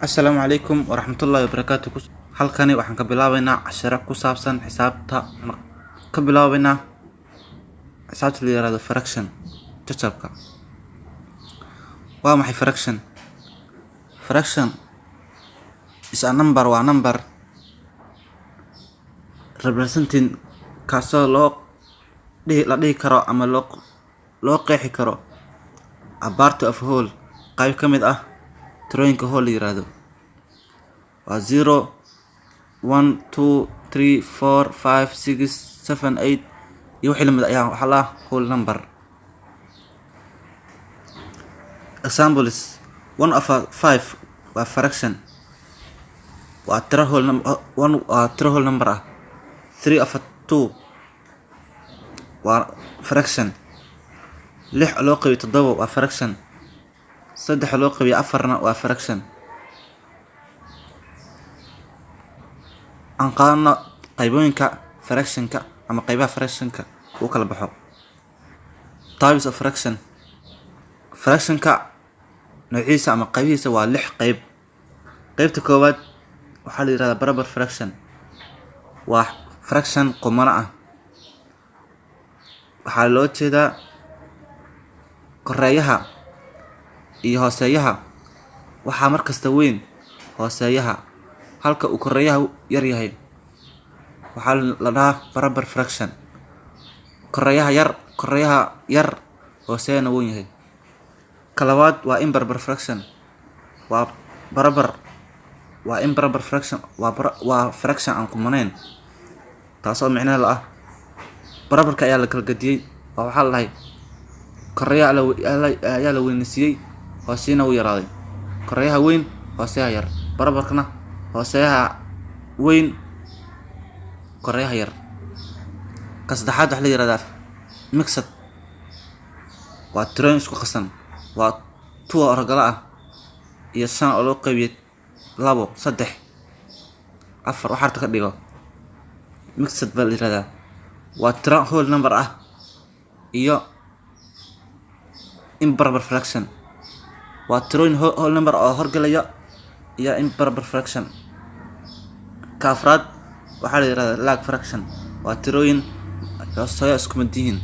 Asalaamu calaykum waraxmatullaahi wabarakaatu. Halkani waxaan ka bilaabeynaa casharo ku saabsan xisaabta. Ka bilaabeynaa xisaabta la yiraahdo fraction, jajabka. Waa maxay fraction? Fraction is a number, waa number, representing, kaasoo loo dhihi la dhihi karo ama loo qeexi karo, a part of whole, qayb ka mid ah tirooyinka whole la yiraahdo. Waa 0, 1, 2, 3, 4, 5, 6, 7, 8 iyo wixii lamid ayaa waxaa la whole number. Examples: 1/5 waa fraction, waa tiro whole number. One waa tiro whole number ah. 3/2 waa fraction. Lix loo qaybiyo toddoba waa fraction. Saddex loo qaybiyo afarna waa fraction. Aan qaadano qaybooyinka fractionka ama qaybaha fractionka uu kala baxo. Types of fraction. Fractionka noociisa ama qaybihiisa waa lix qayb. Qaybta koowaad waxaa la yirahdaa proper fraction, waa fraction qumano ah. Waxaa loo jeedaa koreeyaha iyo hooseeyaha waxaa markasta weyn hooseeyaha, halka uu koreeyaha yar yahay. Waxaa la dhahaa proper fraction. Koreeyaha yar, koreeyaha yar, hooseeyana weyn yahay. Ka labaad waa improper fraction. Waa proper, waa improper fraction, waa fraction aan qumanayn, taasoo micnaheedu ah properka ayaa la kala gadiyey oo waxaa la dhahay koreeyaha ayaa la weynasiiyey, hooseyna wuu yaraaday. Koreeyaha weyn, hooseeyaha yar. Properkana hooseeyaha weyn, koreeyaha yar. Ka saddexaad waxaa la yirahdaa mixed, waa tirooyin isku qasan. Waa two horgala ah iyo shan oo loo qaybiyey labo, saddex, afar, wax harta ka dhigo. Mixed baa la yirahdaa. Waa tiro whole number ah iyo improper fraction. Waa tirooyin whole number oo horgalaya iyo improper fraction. Ka afraad waxaa la yirahdaa like fraction, waa tirooyin hooseeyo isku mid yihiin.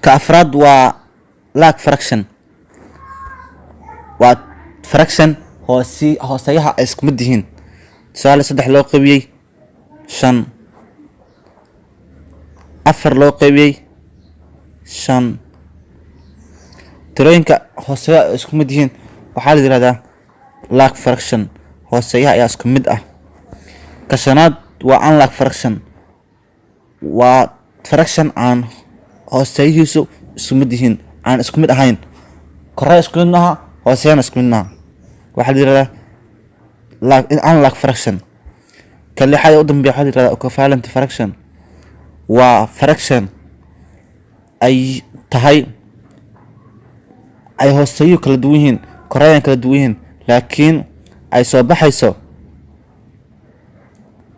Ka afraad waa like fraction, waa fraction hooseeyaha ay isku mid yihiin. Tusaale, saddex loo qaybiyey shan, afar loo qaybiyey shan. Tirooyinka hooseeyaha ay isku mid yihiin waxaa la yirahdaa like fraction, hooseeyaha ayaa isku mid ah. Ka shanaad waa unlike fraction, waa fraction aan hooseeyihiisu isku mid yihiin, aan isku mid ahayn. Korre isku mid maaha, hooseeyana isku mid maaha. Waxaa la yirahdaa unlike fraction. Ka lixaad ee u dambeeya waxaa la yirahdaa equivalent fraction, waa fraction ay tahay ay hooseeyuhu kala duwan yihiin, koreeyana kala duwan yihiin, laakiin ay soo baxayso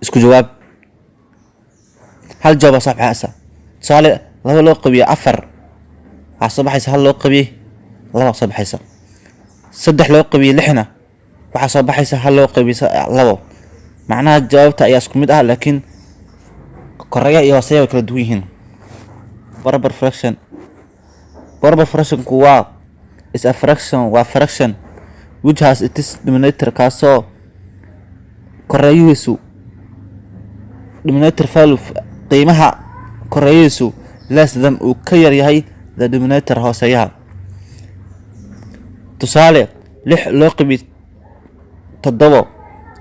isku jawaab. Hal jawaab baa soo baxaysa. Tusaale, laba loo qaybiyey afar waxaa soo baxaysa hal loo qaybiyey laba soo baxaysa. Saddex loo qaybiyey lixna waxaa soo baxaysa hal loo qaybiyey labo. Macnaha jawaabta ayaa isku mid ah, laakiin koreeya iyo hooseeya way kala duwan yihiin. Proper fraction. Proper fractionku waa is a fraction, waa fraction, which has its denominator, kaasoo koreeyihiisu, denominator value, qiimaha koreeyihiisu, less than, uu ka yar yahay, the denominator, hooseeyaha. Tusaale, lix loo qaybiyey toddobo,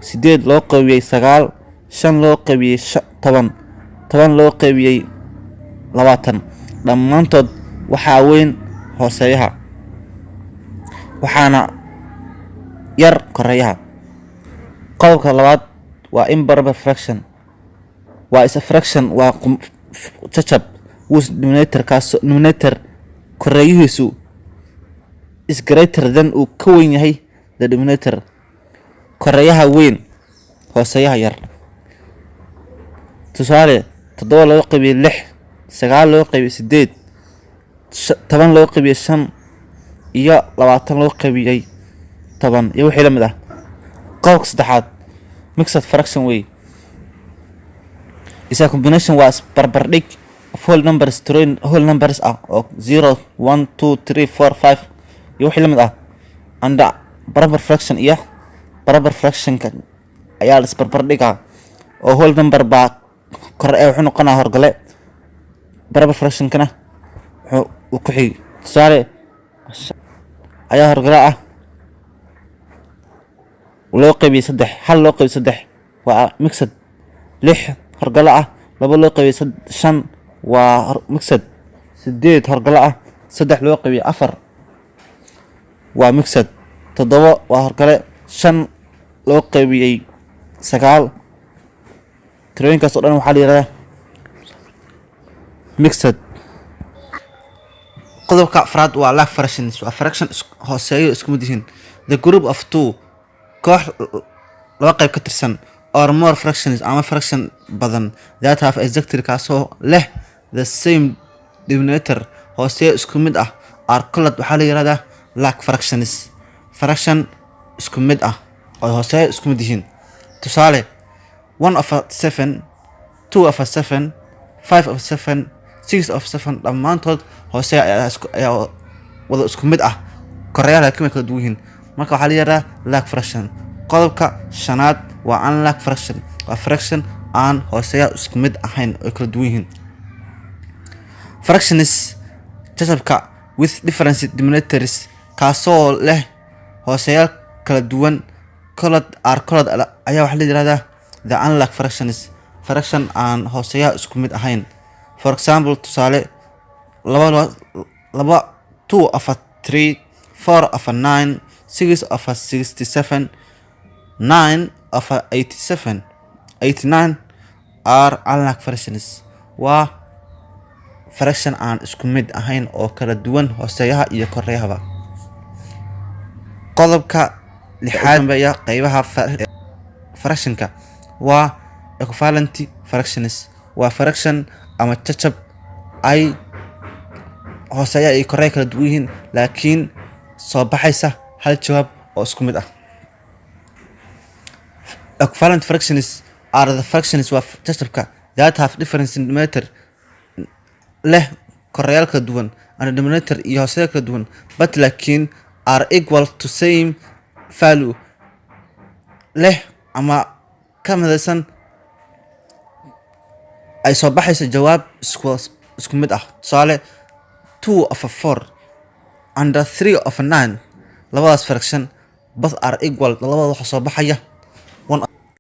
sideed loo qaybiyey sagaal, shan loo qaybiyey 10, 10 loo qaybiyey 20, dhammaantood waxaa weyn hooseeyaha, waxaana yar koreeyaha. Qodobka labaad waa improper fraction. Waa is a fraction, waa jajab, whose denominator, kaas denominator koreeyihiisu, is greater than, uu ka weyn yahay, the denominator. Koreeyaha weyn, hooseeyaha yar. Tusaale, toddoba loo qaybiyey lix, sagaal loo qaybiyey sideed, 10 loo qaybiyey shan iyo 20 loo qaybiyey 10 iyo wixii la mid ah. Qodobka saddexaad mixed fraction wey. Is a combination, waa isbarbardhig, of whole numbers, tirooyin whole numbers ah oo 0, 1, 2, 3, 4, 5 iyo wixii la mid ah, and proper fraction, iyo proper fractionka ayaa la isbarbardhigaa, oo whole number baa kore ee wuxuu noqonaa horgale, proper fractionkana wuxuu uu ku xigi. Tusaale, ayaa horgale ah loo qaybiyey saddex, hal loo qaybiyey saddex waa mixed. Lix horgale ah laba loo qaybiyey shan waa mixed. Sideed horgale ah saddex loo qaybiyey afar waa mixed. Toddoba waa horgale shan loo qaybiyey sagaal. Tirooyinkaas oo dhan waxaa la yihahdaa mixed. Qodobka afraad waa like fractions, waa fraction hooseeyo isku mid yihiin. The group of two, koox laba qayb ka tirsan, or more fractions, ama fraction badan, that have exactly, kaasoo leh, the same denominator, hooseeyo isku mid ah, are called, waxaa la yihahdaa, like fractions, fraction isku mid ah oo hooseeyo isku mid yihiin. Tusaale, 1 over 7, 2 over 7, 5 over 7, 6 over 7, dhammaantood hooseeya ayaa wada isku mid ah, koreyaha laakiin way kala duwan yihiin. Marka waxaa la yihahdaa like fraction. Qodobka shanaad waa unlike fraction, waa fraction aan hooseeya isku mid ahayn oo kala duwan yihiin. Fractions, jajabka, with different denominators, kaasoo leh hooseyaal kala duwan, called, are called, ayaa waxaa la yihahdaa the unlike fractions, fraction aan hooseeyaha isku mid ahayn. For example, tusaale, laba laba, 2 over 3, 4 over 9, 6 over 67, 9 over 87, 89 are unlike fractions, waa fraction aan isku mid ahayn oo kala duwan hooseeyaha iyo koreeyahaba. Qodobka lixaad dambeeya qeybaha fractionka waa equivalent fractions, waa fraction ama jajab ay hooseeya iyo koreeya kala duwan yihiin, laakiin soo baxaysa hal jawaab oo isku mid ah. Equivalent fractions are the fractions, waa jajabka, that have different denominator, leh koreyaal kala duwan, and denominator, iyo hooseeya kala duwan, but, laakiin, are equal to same value, leh ama ka midaysan ay soo baxayso jawaab isku mid ah. Tusaale, 2 over 4 and 3 over 9, labadaas fraction both are equal, labada waxa soo baxaya one.